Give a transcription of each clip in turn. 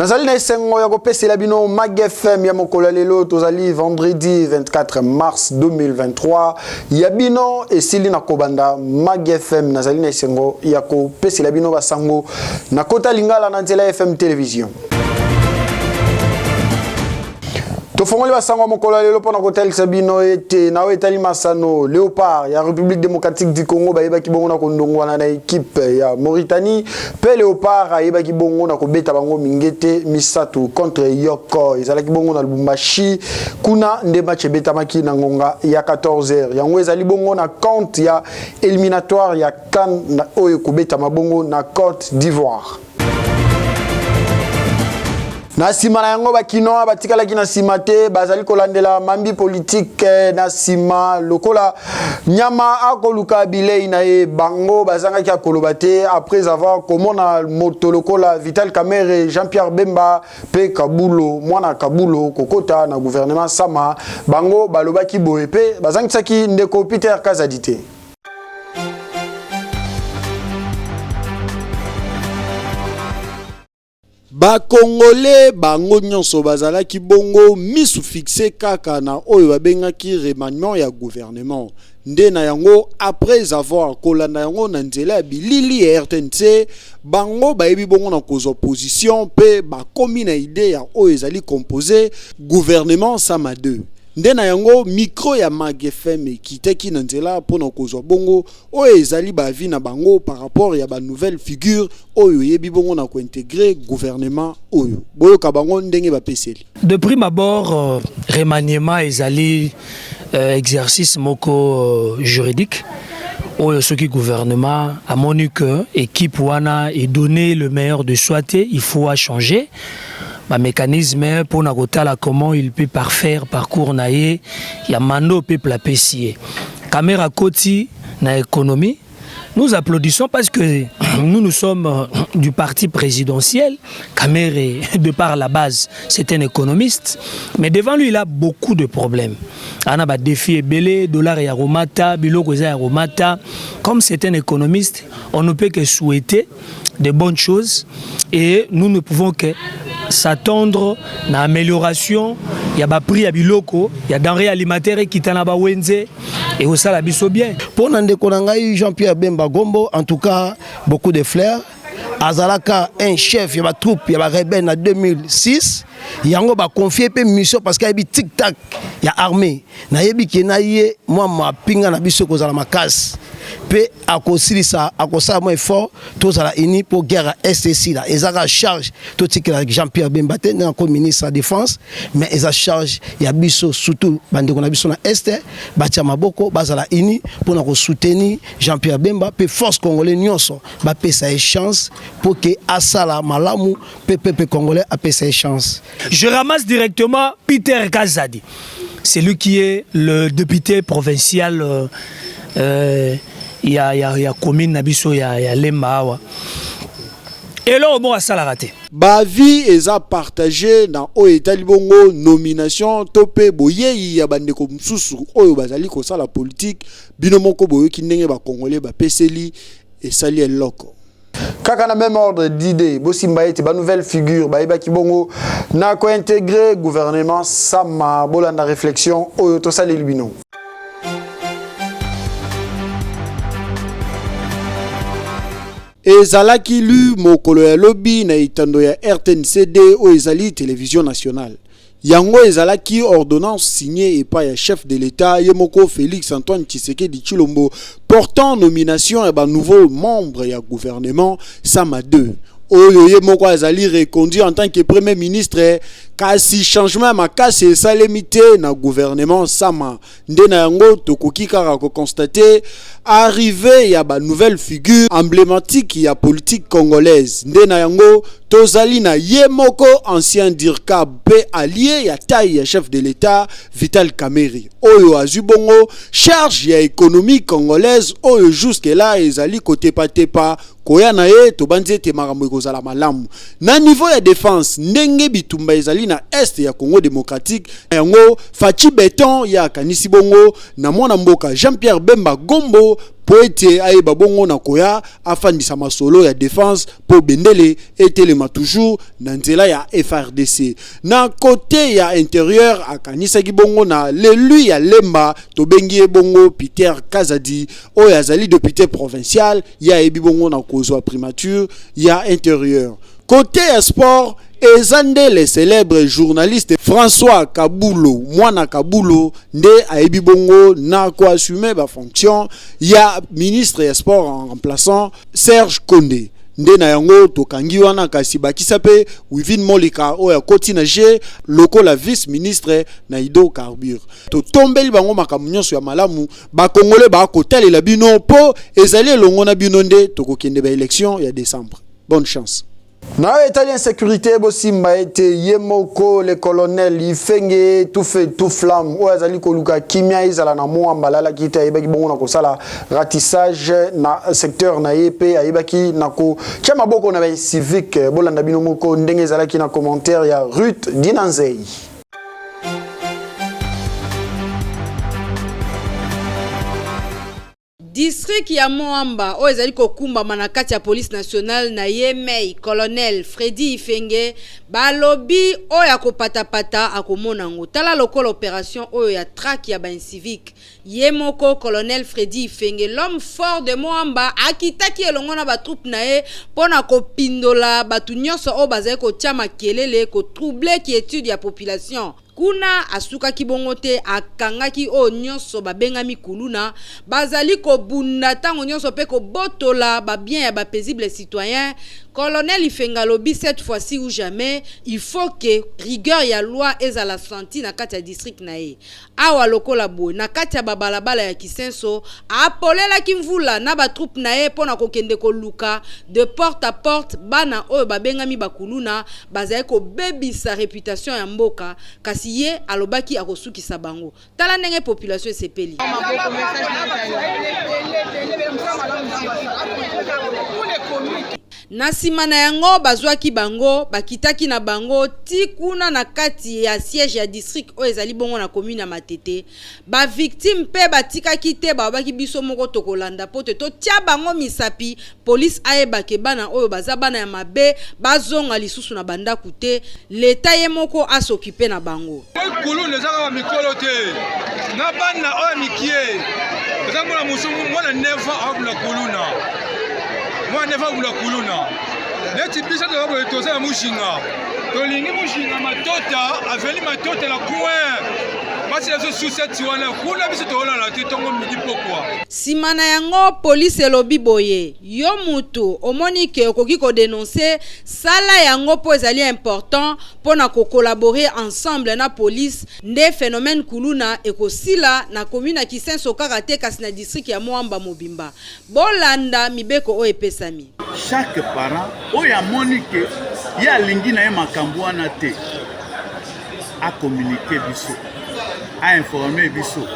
Nazali na esengo ya kopesela bino Mag FM ya mokolo ya lelo. Tozali vendredi 24 mars 2023 ya bino esili na kobanda Mag FM. Nazali na esengo ya kopesela bino basango na kota lingala na nzela ya FM television. Tofongoli basango ya mokolo ya lelo mpo na kotalisa bino ete na oyo etali masano, Leopard ya République démocratique du Congo bayebaki bongo na kondongwana na ekipe ya Mauritanie, mpe Leopard ayebaki bongo na kobeta bango mingete 3 contre yoko. Ezalaki bongo na Lubumbashi, kuna nde match ebetamaki na ngonga ya 14h. Yango ezali bongo na compte ya éliminatoire ya CAN oyo ekobetama bongo na Côte d'Ivoire. Na nsima na yango, bakinois batikalaki na nsima te, bazali kolandela mambi politike na nsima lokola nyama akoluka bilei na ye. Bango bazangaki akoloba te après avoir komona moto lokola Vital Kamerhe, Jean-Pierre Bemba mpe Kabulo mwana Kabulo kokota na gouvernement Sama. Bango balobaki boye mpe bazangisaki ndeko Peter Kazadi te. Bakongole bango nyonso bazalaki bongo misu fixe kaka na oyo babengaki remaniement ya gouvernement. Nde na yango, après avoir kolanda yango na nzela ya bilili ya RTNC, bango bayebi bongo na kozwa position mpe bakomi na idée ya oyo ezali composé gouvernement Sama 2. Nde na yango, micro ya Mag FM ekitaki na nzela mpona kozwa bongo oyo ezali baavis na bango par rapport ya banouvelle figure oyo oyebi bongo na kointégrer gouvernement oyo. Boyoka bango ndenge bapeseli. De prime abord, remaniement ezali exercice moko juridique oyo soki gouvernement amoni que équipe wana edonner le meilleur de soi te, il faut achanger bamécanisme mpona kotala comment il peut parfaire parcours na ye ya mandat oyo peuple apesi ye. Kamerhe koti na économie, nous applaudissons parce que nous, nous sommes du parti présidentiel. Kamerhe, de par la base, c'est un économiste. Mais devant lui, il a beaucoup de problèmes. Ana ba défi ebele, dollar ya komata, biloko eza ya komata. Comme c'est un économiste, on ne peut que souhaiter de bonnes choses et nous ne pouvons que s'attendre na amélioration ya ba prix ya biloko, ya denrées alimentaires ekita na ba wenze et osala biso bien. Mpo na ndeko na ngai Jean-Pierre Bemba Gombo, en tout cas beaucoup de fleurs. Azalaka un chef ya batroupe ya barebelle na 2006. Yango baconfier mpe mission parce que ayebi tic tac ya armée. Nayebi ke na ye mwa mapinga na biso ekozala makasi mpe akosilisa, akosala mwa effort. Tozala uni mpo guerre ya Est esila. Ezaka charge totikela Jean-Pierre Bemba te ndenge ako ministre ya Défense, mais eza charge ya biso, surtout bandeko na biso na Est batia maboko, bazala uni mpona kosoutenir Jean-Pierre Bemba mpe force congolais nyonso bapesa ye chance mpo ke asala malamu mpe peuple congolais apesa ye chance. Je ramasse directement Peter Kazadi. C'est lui qui est le député provincial ya commune na biso ya Lemba awa. Eloko moko asalaka te. Baavis eza partage na oyo etali bongo nomination to mpe boyei ya bandeko mosusu oyo bazali kosala politike. Bino moko boyoki ndenge bakongole bapeseli esali eloko. Kaka na même ordre d'idée, bosimba ete banouvelle figure bayebaki bongo na kointégrer gouvernement Sama. Bolanda réflexion oyo tosaleli bino. Ezalaki lu mokolo ya lobi na etando ya RTNCD oyo ezali télévision nationale. Yango ezalaki ordonnance signée epai ya chef de l'État ye moko Félix Antoine Tshisekedi Tshilombo portant nomination ya banouveau membre ya gouvernement Sama 2, oyo ye moko azali reconduit en tant que premier ministre. Kasi changement ya makasi esalemi te na gouvernement Sama. Nde na yango, tokoki kaka koconstater arrivée ya banouvelle figure emblématique ya politique congolaise. Nde na yango, tozali na ye moko ancien dircab mpe allié ya taille ya chef de l'État Vital Kamerhe, oyo azwi bongo charge ya économie congolaise oyo jusque là ezali kotepatepa. Koya na ye, tobandi ete makambo ekozala malamu na niveau ya défense ndenge bitumba ezali. na est ya Congo démocratique. Yango Fatshi Béton ya akanisi bongo na mwana mboka Jean-Pierre Bemba Gombo po ete ayeba bongo na koya afandisa masolo ya défense po bendele etelema toujours na nzela ya FARDC. Na côté ya intérieur, akanisaki bongo na l'élu ya Lemba, tobengi ye bongo Peter Kazadi, oyo azali député provincial, ye ayebi bongo na kozwa primature ya intérieur. Côté ya sport, eza nde le célèbre journaliste François Kabulo Mwana Kabulo nde ayebi bongo na koassume bafonction ya ministre ya sport en remplaçant Serge Konde. Nde na yango tokangi wana, kasi bakisa mpe Wivine Moleka oyo akoti na g lokola vice ministre na hydrocarbure. Totombeli bango makambo nyonso ya malamu. Bakongole bakotalela bino mpo ezali elongo na bino nde tokokende baélection ya décembre. Bonne chance. Na oyo etali insécurité, bosimba ete ye moko le colonel Ifenge, tout feu tout flamme, oyo azali koluka kimia ezala na Mont-Amba, alalaki te. Ayebaki bongo na kosala ratissage na secteur na ye mpe ayebaki na kotia maboko na bacivique. Bolanda bino moko ndenge ezalaki na commentaire ya Ruth Dinanzei. District ya Mont-Amba oyo ezali kokumbama na kati ya police nationale na ye mei colonel Freddy Ifenge, balobi oyo akopatapata akomona yango. Tala lokola opération oyo ya traque ya baincivique, ye moko colonel Freddy Ifenge, l'homme fort de Mont-Amba, akitaki elongo na batroupe na ye mpo na kopindola bato nyonso oyo bazali kotia makelele, kotrouble quiétude ya population. Kuna asukaki bongo te, akangaki oyo nyonso babengami kuluna, bazali kobunda ntango nyonso mpe kobotola babien ya bapaisible citoyen. Colonel Ifenge alobi cette fois-ci ou jamais, il faut que rigueur ya loi ezala senti na kati ya district na ye. Awa lokola boye na kati ya babalabala ya Kisenso, apolelaki mvula na batroupe na ye mpo na kokende koluka de porte à porte bana oyo babengami bakuluna, bazali kobebisa réputation ya mboka. Kasi ye alobaki akosukisa bango. Tala ndenge population esepeli. Na nsima na yango, bazwaki bango, bakitaki na bango ti kuna na kati ya siège ya district oyo ezali bongo na commune ya Matete. Bavictime mpe batikaki te, balobaki biso moko tokolanda po te totia bango misapi, police ayebake bana oyo baza bana ya mabe, bazonga lisusu na bandako te, leta ye moko asokipe na bango. Kuluna eza kaka mikolo te, na bana oyo mikie. Eza mwana mosusu, mwana 9 ans akobula kuluna, mwana 9 ans akobula kuluna. Neti biso toza boye, toza na Mushinga, tolingi Mushinga Matota, aveni Matota na coin basi na biso suseti wana kuna, biso toolala te ntongo, midi, pokwa. Nsima na yango, polise elobi boye: yo mutu omoni ke okoki kodénoncer, sala yango mpo ezali important mpo na kocollaborer ensemble na police, nde phénomène kuluna ekosila na commune ya Kisenso kaka te, kasi na district ya Mont-Amba mobimba. Bolanda mibeko oyo epesami. Chaque parent oyo amoni ke ye alingi na ye makambo wana te, acommuniquer biso, ainforme biso.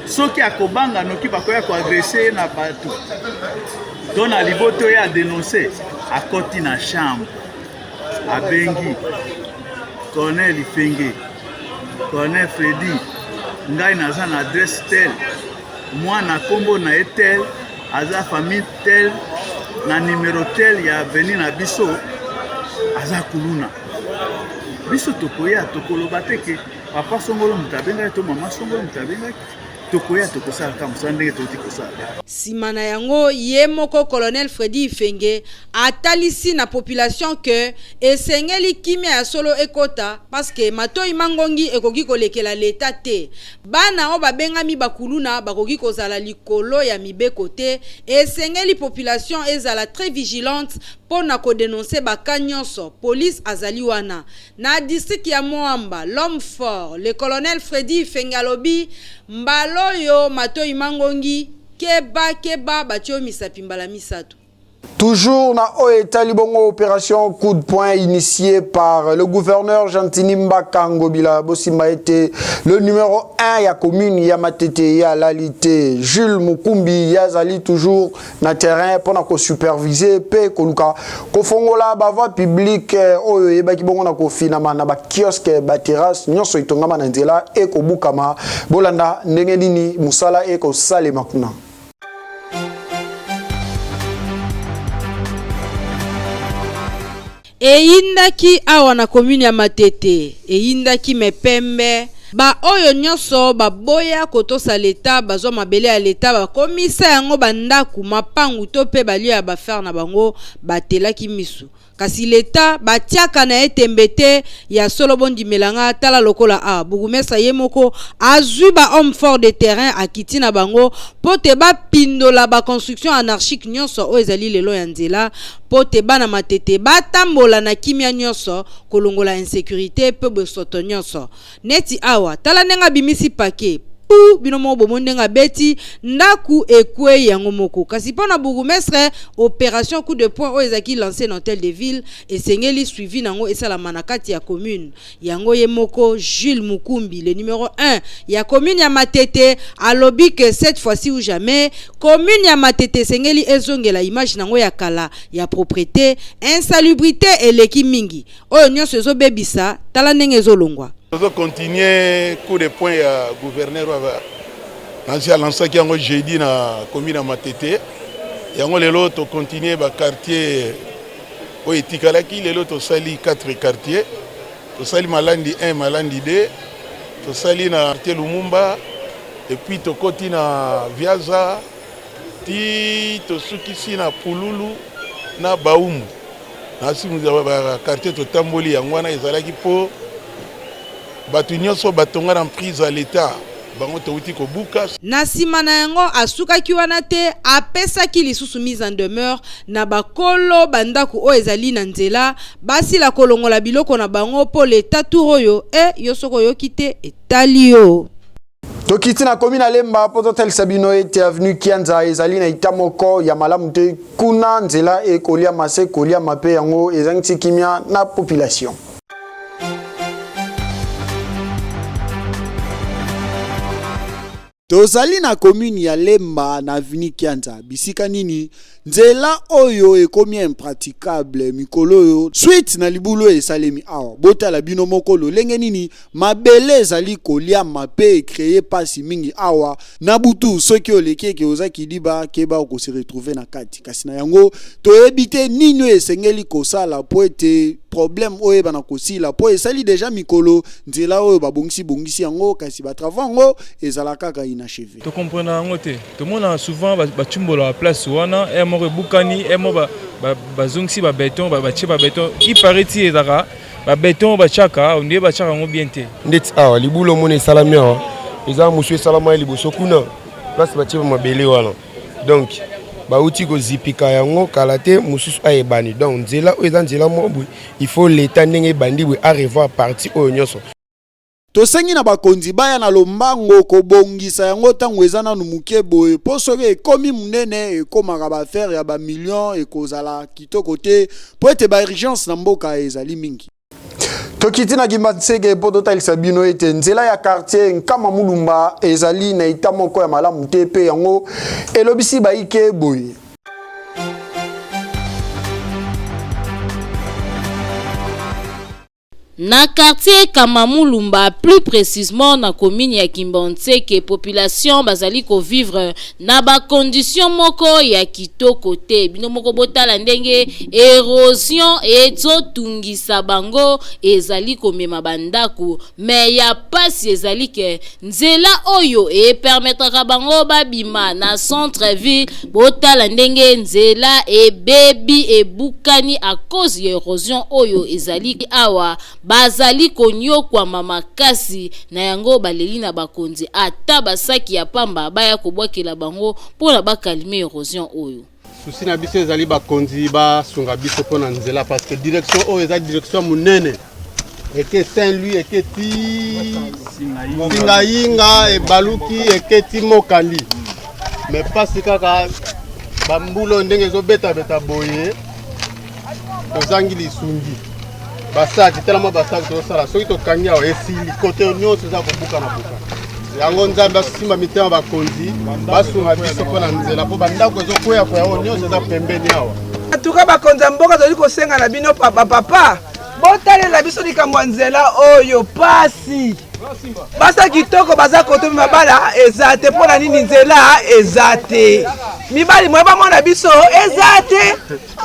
Soki akobanga noki bakoya koagresser ye na bato to na liboto oyo adénonce, akɔti na chambre, abengi colonel Ifenge: "Colonel Fredi, ngai naza na adresse tel, mwana nkombo na ye tel, aza famille tel, na numero tel ya avenue na biso, aza kuluna." Biso tokoya, tokoloba te ke papa songolo moto abengaki to mama songolo moto abengaki. Tokoya, tokosalaka mosala ndenge touti kosala. Nsima na yango, ye moko colonel Fredi Ifenge atalisi na population ke esengeli kimia ya solo ekota, paske matoi mangongi ekoki kolekela leta te. Bana oyo babengami bakuluna bakoki kozala likolo ya mibeko te. Esengeli population ezala très vigilante mpo na kodénoncer baka nyonso. Police azali wana na district ya Mont-Amba. L'homme fort, le colonel Fredi Ifenge, alobi mbala oyo matoi mangongi, keba keba, batie yo misapi mbala misato. Toujours na oyo etali bongo opération coup de poing initiée par le gouverneur Gentiny Mbaka Ngobila bosimba ete le numéro 1 ya commune ya Matete ya alali te Jules Mukumbi yazali toujours na terrain mpona kosupervise mpe koluka kofongola bavoie publique oyo eyebaki bongo na kofinama na bakiosque, baterrasse nyonso etongama na nzela ekobukama. Bolanda ndenge nini mosala ekosalema kuna. Eyindaki awa na commune ya Matete, eyindaki me pembe. Ba oyo nyonso baboya kotosa leta, bazwa mabele ya leta, bakomisa yango bandaku, mapangu to mpe balie ya bafere na bango, batelaki misu. Kasi leta batiaka na ye tembe te. Ya solo, bondimela nga, tala lokola awa bourgmestre ye moko azwi ba homme fort de terrain, akiti na bango mpo te bapindola baconstruction anarchique nyonso oyo ezali lelo ya nzela, mpo te bana Matete batambola na kimia nyonso, kolongola insécurité mpe bosoto nyonso. Neti awa, tala ndenge abimisi pake pu, bino moko bomoni ndenge abeti ndako ekwei yango moko. Kasi mpo na bourgmestre, opération coup de poing oyo ezalaki lancé na hôtel de ville esengeli suivi nango esalama na kati ya commune. Yango ye moko Jules Mukumbi, le numéro 1 ya commune ya Matete, alobi ke cette fois-ci ou jamais, commune ya Matete esengeli ezongela image nango ya kala ya propreté. Insalubrité eleki mingi, oyo nyonso ezobebisa. Tala ndenge ezolongwa. Tozocontinue coup de poing ya gouverneur nasi alansaki yango jeudi na commune ya Matete. Yango lelo tocontinue baquartier oyo etikalaki. Lelo tosali 4 quartier: tosali Malandi 1, Malandi 2, tosali na quartier Lumumba et puis tokoti na Viaza ti tosukisi na Pululu na Baumbu. Nasi baquartier totamboli yango wana ezalaki mpo bato nyonso batonga na emprise ya leta, bango touti kobuka. Na nsima na yango, asukaki wana te, apesaki lisusu mise en demeure na bakolo bandako oyo ezali na nzela, basila kolongola biloko na bango mpo leta tour oyo e yo soki oyoki te, etali yo. Tokiti na komi na Lemba mpo totalisa bino ete avenue Kianza ezali na ita moko ya malamu te. Kuna nzela ekoliama se koliama mpe yango ezangisi kimia na population. Tozali na commune ya Lemba na avenue Kianza, bisika nini nzela oyo ekomi impraticable mikolo oyo suite na libulu oyo esalemi awa. Botala bino moko lolenge nini mabele ezali koliama mpe ecréer pasi mingi awa na butu. Soki oleki eke oza kidiba, keba, okose retrouver na kati. Kasi na yango toyebi te nini oyo esengeli kosala mpo ete problème oyo eyebana kosila, mpo esali déjà mikolo nzela oyo babongisi-bongisi yango, kasi batravaux yango ezala kaka inachevé. Tokomprena yango te. Tomona souvent batumbolaka place wana ere moko ebukani, ere moko bazongisi babéton, batie babéton. Ipare ti ezalaka babéton batiaka ondie, batiaka yango bien te. Ndeti awa libulu omona esalami awa, eza mosu esalama ya liboso kuna place batie mabele wana. Donc bauti kozipika yango kala te, mosusu ayebani. Donc nzela oyo eza nzela moko boye, il faut leta ndenge ebandi boye arevoir partie oyo nyonso. Tosengi na bakonzi baya na lombango kobongisa yango ntango eza nanu moke boye, mpo soki ekomi monene ekomaka baaffaire ya bamillion, ekozala kitoko te, mpo ete baurgence na mboka ezali mingi. Tokiti na Kimbanseke mpo totalisa bino ete nzela ya quartier Nkama Mulumba ezali na eta moko ya malamu te, mpe yango elobisi bayike boye. Na quartier Kamamulumba, plus précisément na commune ya Kimbanseke, population bazali kovivre na bacondition moko ya kitoko te. Bino moko botala ndenge érosion ezotungisa bango, ezali komema bandako. Me ya pasi ezali ke nzela oyo epermettraka bango babima na centre ville, botala ndenge nzela ebebi, ebukani à cause ya érosion oyo ezali awa. Bazali konyokwama makasi na yango. Baleli na bakonzi, ata basaki ya pamba baya kobwakela bango mpona bacalmer érosion oyo. Souci na biso ezali bakonzi basunga biso mpo na nzela, parce que direction oyo eza direction monene, eke Saint Louis, eke ti Singayinga, ebaluki eke ti Mokandi. Mais mpasi kaka. Bambula oyo ndenge ezobetabeta boye, tozangi lisungi. Basaki, tala mwa basaki tozosala, soki tokangi awa esili, kote nyonso eza kobukana bukana. Yango Nzambe asimba mitema bakonzi basunga biso mpo na nzela, mpo bandako ezokweya kweya, oyo nyonso eza pembeni awa. Atuka bakonzi ya mboka, tozali kosenga na bino papa papa, botalela biso likambo ya nzela oyo pasi. Basa kitoko baza koto mabala eza te mpo na nini nzela eza te mibali moye bamona biso eza te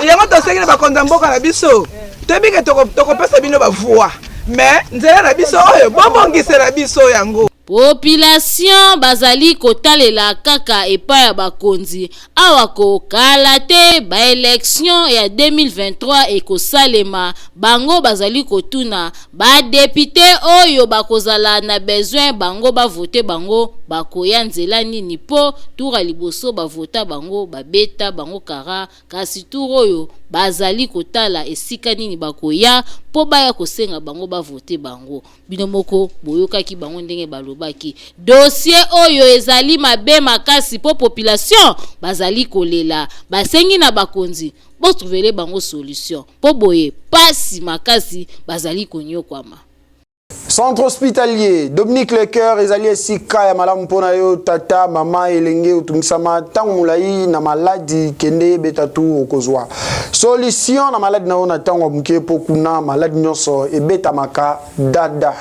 yango tosengi na bakonzi ya mboka na biso toyebi ke tokopesa bino bavua me nzela na biso oyo bobongisela biso yango. Population bazali kotalela kaka epai ya bakonzi awa ko kala te ba election ya 2023 ekosalema bango bazali kotuna ba depute oyo bakozala na besoin bango ba vote bango bakoya nzela nini po tour ya liboso ba vota bango babeta bango kara Kasi tour oyo bazali kotala esika nini bakoya mpo baya kosenga bango ba voter bango. Bino moko boyokaki bango ndenge balobaki. Dossier oyo ezali mabe makasi mpo population bazali kolela. Basengi na bakonzi bo trouver bango solution mpo boye pasi makasi bazali konyokwama. Centre hospitalier Dominique Lecoeur ezali esika ya malamu mpo na yo tata mama elenge otungisama ntango molai na maladi kende beta tu okozwa solution na maladi na yo na ntango ya moke mpo kuna maladi nyonso ebetamaka dada.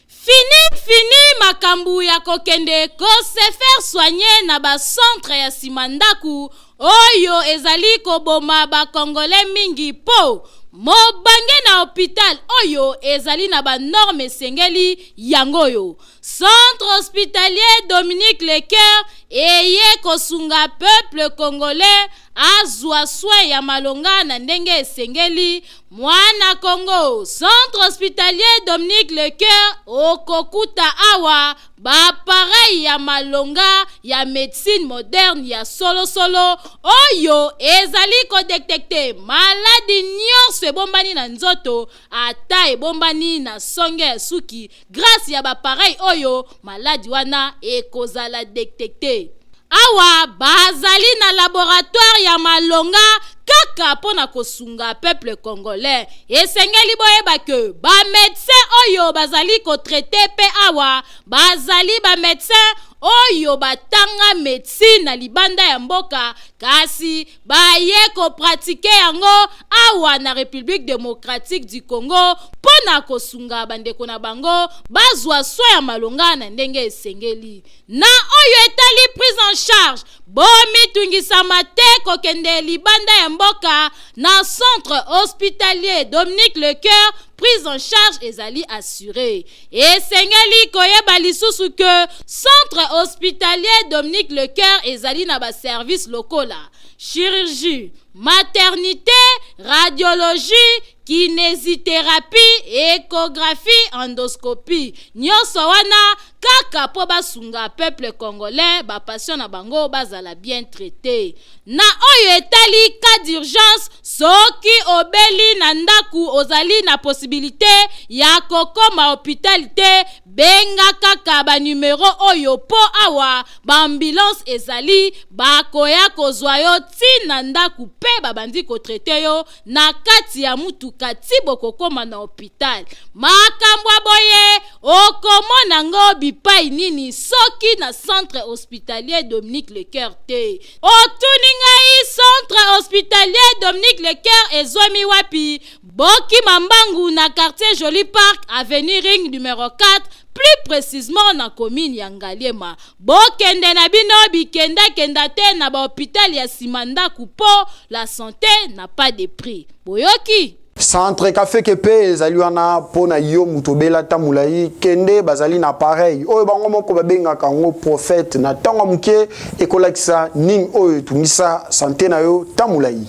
Fini fini makambu ya kokende ko se faire soigner na ba centre ya sima ndaku oyo ezali koboma ba congolais mingi po mobange na hopital oyo ezali na ba normes esengeli yango oyo centre hospitalier Dominique Lecoeur eye kosunga peuple congolais azua soin ya malonga na ndenge esengeli Mwana Congo, Centre Hospitalier Dominique Lecoeur okokuta awa ba appareils ya malonga ya medecine moderne ya solo solo oyo ezali ko detecter maladi nionso ebombani na nzoto ata ebombani na songe ya suki Grace ya ba appareils oyo, maladi wana ekozala detecter. Awa bazali na laboratoire ya malonga kaka mpo na kosunga peuple congolais. Esengeli boyeba que ba medecins oyo bazali ko traiter mpe awa bazali ba medecins oyo batanga medecine na libanda ya mboka kasi baye ko pratiquer yango awa na Republique democratique du Congo mpo na kosunga bandeko na bango bazwa soin ya malonga na ndenge esengeli. Na oyo etali prise en charge, bomitungisama te kokende libanda ya mboka na centre hospitalier Dominique Lecoeur, prise en charge ezali assuree. Esengeli koyeba lisusu que Centre hospitalier Dominique Lecoeur ezali na ba services lokola, chirurgie, maternite, radiologie, kinesitherapie, echographie, endoscopie. Nionso wana kaka mpo basunga peuple congolais ba patients na bango bazala bien traite. Na oyo etali cas d'urgence, soki obeli na ndaku ozali na possibilite ya kokoma hopital te, benga kaka ba numero oyo po awa ba ambulance ezali bakoya kozwa yo ti na ndaku pe babandi ko traiter yo na kati ya mutuka ti bokokoma na hopital. Makambo ya boye okomona ngo bipai nini soki na centre hospitalier Dominique Lecoeur te? Otuni ngai centre hospitalier Dominique Lecoeur ezwami wapi? Bokima mbangu na quartier Joli Parc, avenue Ring numero 4, plus precisement na commune ya Ngaliema. Bokende na bino bikenda kenda te na ba hopital ya sima ndaku po la sante n'a pas de prix. Boyoki? Centre Kafeke pe ezali wana po na yo moto obela ta molai kende bazali na appareil oyo bango moko babengaka yango prophète na ntango ya moke ekolakisa nini oyo etungisa sante na yo ta molai.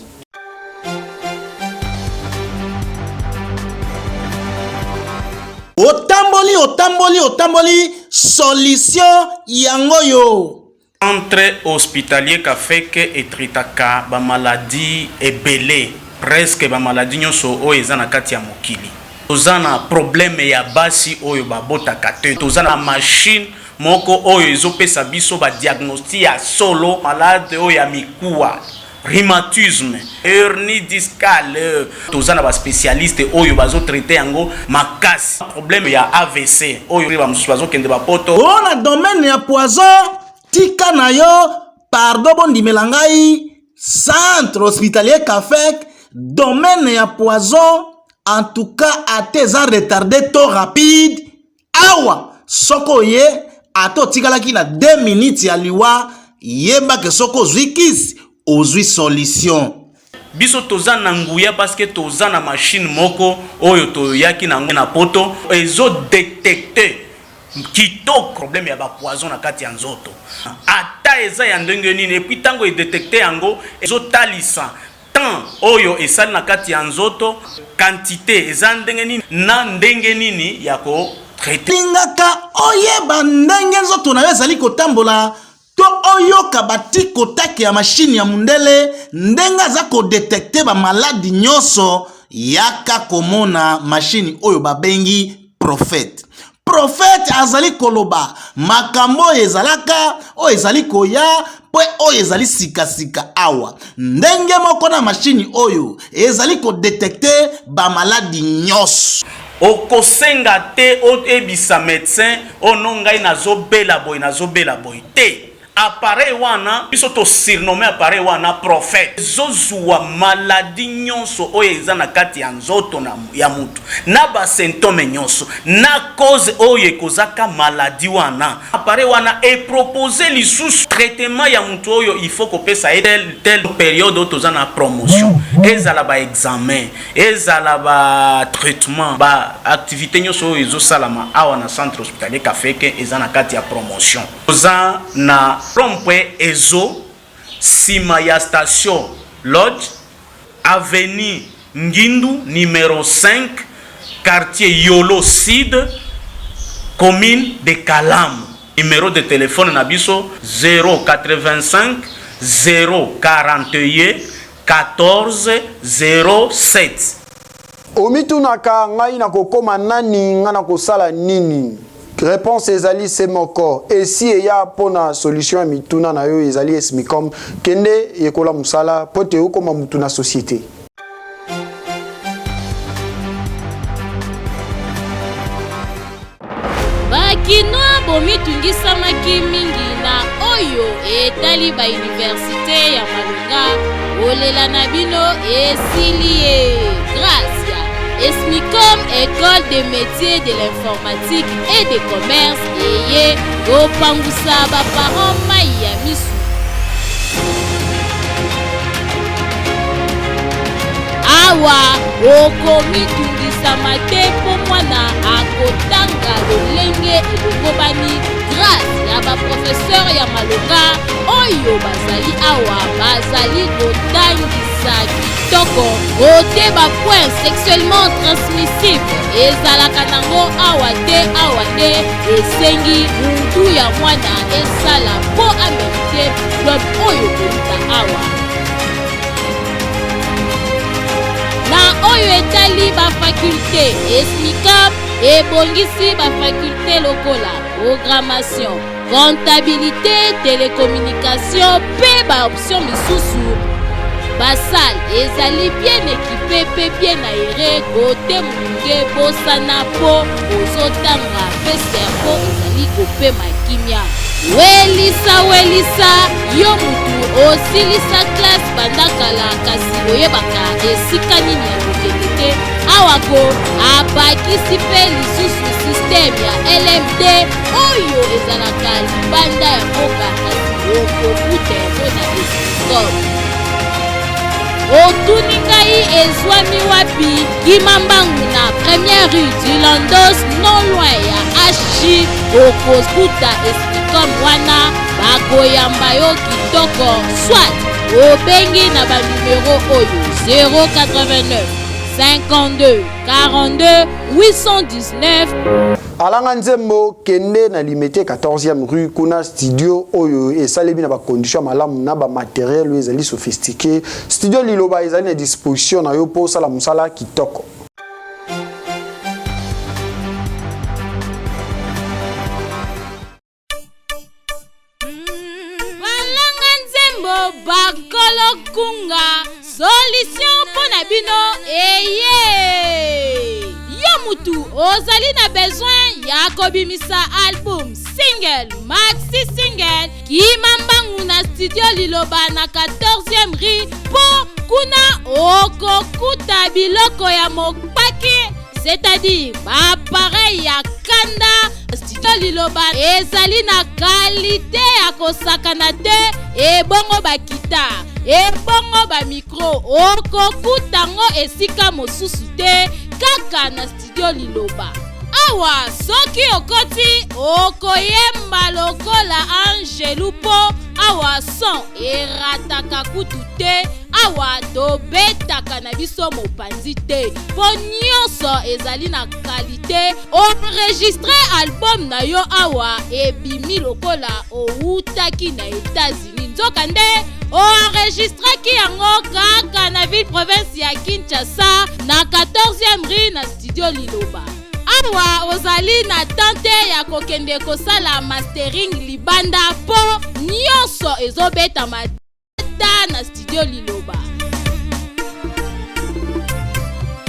Otamboli otamboli otamboli solution yango yo. Centre hospitalier Kafeke e traitaka ba maladies ebele, presque ba maladies nionso oyo eza na kati ya mokili. Toza na problème ya basi oyo babotaka te, toza na machine. moko oyo ezopesa biso ba diagnostic ya solo malade oyo ya mikuwa, rhumatisme, hernie discale. Toza na ba specialiste oyo bazo traiter yango makasi. Problème ya AVC oyo ba mosusu bazokende ba poto. Oh na domaine ya poison tika na yo pardon bondimela ngai centre hospitalier Kafek domaine ya poison en tout cas ata eza retarde to rapide awa soki oye ata otikalaki na 2 minutes ya liwa yeba ke soki ozwi kisi ozwi solution. Biso toza na nguya parce que toza na machine moko oyo toyaki na yango na poto ezo detecter kitoko problème ya ba poison na kati ya nzoto ata eza ya ndenge nini et puis tango e detecter yango ezo talisa Temps oyo esali na kati ya nzoto, quantite eza ndenge nini na ndenge nini ya ko traiter. Lingaka oyeba ndenge nzoto na yo ezali kotambola to oyoka ba tic-au-tac ya machine ya mundele ndenge aza ko detecter ba maladi nyonso, yaka komona machine oyo babengi prophète. Prophète azali koloba makambo oyo ezalaka, oyo ezali koya, mpe oyo ezali sikasika awa. Ndenge moko na mashini oyo ezali kodetekte bamaladi nyonso. Okosenga te oyebisa medecin oh non ngai nazobela boye nazobela boye te. Appareil wana biso to surnomme appareil wana prophète ezo zuwa maladie nyonso oyo eza na kati ya nzoto na ya mutu na ba symptome nyonso na cause oyo ekozaka maladie wana. Appareil wana e proposer lisusu traitement ya mutu oyo il faut kopesa ye tel tel periode oyo toza na promotion, ezala ba examen, ezala ba traitement, ba activite nyonso oyo ezo salama awa na centre hospitalier Kafeke eza na kati ya promotion. Toza na rond-point Ezo, sima ya station Lodge, avenue Ngindu numero 5, quartier Yolo Sud, commune de Kalamu. Numero de telephone na biso 085 041 14 07. Omitunaka, Ngai nakokoma nani? Ngai nakosala nini? Reponse ezali se moko. Esi eya mpo na solution ya mituna na yo ezali Esmicom. Kende yekola mosala mpo ete okoma mutu na societe. Ba Kinois bomitungisamaki mingi na oyo etali ba universite ya malonga, kolela na bino esili ye. Grace ya Esmicom Ecole de métiers de l'informatique et de commerce eye kopangusa ba parents mayi ya misu. Awa okomitungisama te mpo mwana akotanga lolenge elongobani grâce ya baprofeseur ya malonga oyo bazali awa bazali kotangisa kitoko kote bapoint sexuellement transmissible ezalaka nango awa te awa nde esengi mutu ya mwana esala mpo amerite diplome oyo kouta awa Na oyo etali ba faculte, Esmicap ebongisi ba faculte lokola programmation, comptabilite, telecommunication mpe ba option misusu. Ba salle ezali bien equipe mpe bien aere kote molunge bosana mpo ozotanga mpe cerveau ezali kopema kimia. Welisa welisa yo mutu osilisa classe banda kala kasi oyebaka esika nini ya kokende te awa ko abakisi mpe lisusu système ya LMD oyo ezalaka libanda ya mboka kasi okokuta yango na Escom. Otuni ngai ezwami wapi? Kima mbangu na première rue du Landos non loin ya HJ okokuta Escom wana bakoyamba yo kitoko soit obengi na ba numero oyo 089 52 42 819. Alanga nzembo kende na limete 14e rue kuna studio oyo esalemi na ba condition ya malamu na ba materiel oyo ezali sophistiqué. Studio Liloba ezali na disposition na yo mpo osala mosala kitoko. na bino eye! Yo mutu ozali na besoin ya kobimisa album, single, maxi single, kima mbangu na studio Liloba na 14e rue mpo kuna okokuta biloko ya mopaki c'est-à-dire baappareil ya kanda studio liloba ezali na kalite ya kosakana te ebongo bakita ebongo bamikro okokuta ngo esika mosusu te kaka na studio liloba awa soki okoti okoyemba lokola angelu mpo awa son erataka kutu te awa tobetaka na biso mopanzi te mpo nyonso ezali na kalite enregistre album na yo awa ebimi lokola owutaki na etats-unis nzokande oenregistraki yango kaka na ville province ya kinshasa na 14e rue na studio liloba awa ozali na temps te ya kokende kosala mastering libanda mpo nyonso ezobetama ta na studio liloba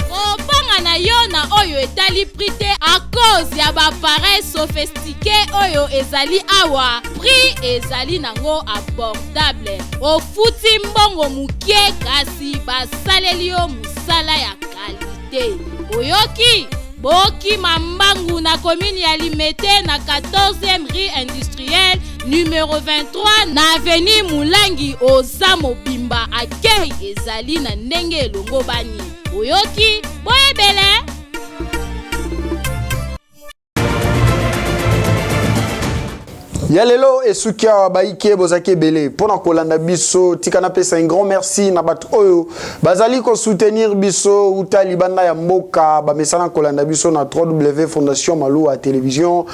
kobanga na yo na oyo etali prix te à cause ya baappareil sophistiqué oyo ezali awa prix ezali nango abordable ofuti mbongo moke kasi basaleli yo mosala ya kalite oyoki bokima mbangu na commune ya limete na 14e rue industrielle numero 23 na avenue mulangi oza mobimba akei ezali na ndenge elongobani oyoki boyebele ya lelo esuki awa bayike bozalaki ebele mpo na kolanda biso tika napesa un grand merci na bato oyo bazali kosoutenir biso uta libanda ya mboka bamesana kolanda biso na 3w fondation maluwa télévision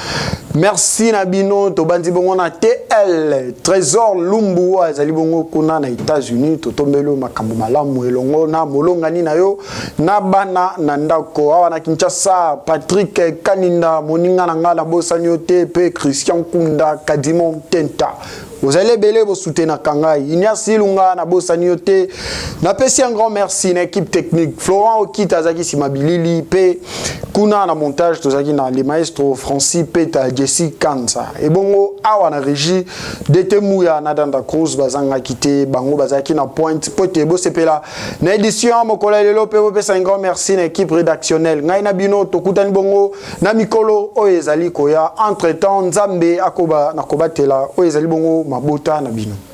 merci na bino tobandi bongo na tl trésor lumbu oyo azali bongo kuna na états-unis totombeli makambo malamu elongo na molongani na yo na bana na ndako awa na kinshasa patrick kaninda moninga na ngai nabosani yo te mpe christian kunda kadimon tenta ozali ebele bosutenaka ngai ignace ilunga nabosani yo te napesi un grand merci na équipe technique florent okita azalaki nsima bilili mpe kuna na montage tozalaki na le maestro francis peta jesse kanza ebongo awa na régie dete muya na danda cruz bazangaki te bango bazalaki na pointe mpo ete bosepela na édition mokolo ya lelo mpe bopesa un grand merci na équipe rédactionnelle ngai na bino tokutani bongo na mikolo oyo ezali koya entre temps nzambe akoba na kobatela oyo ezali bongo mabota na bino.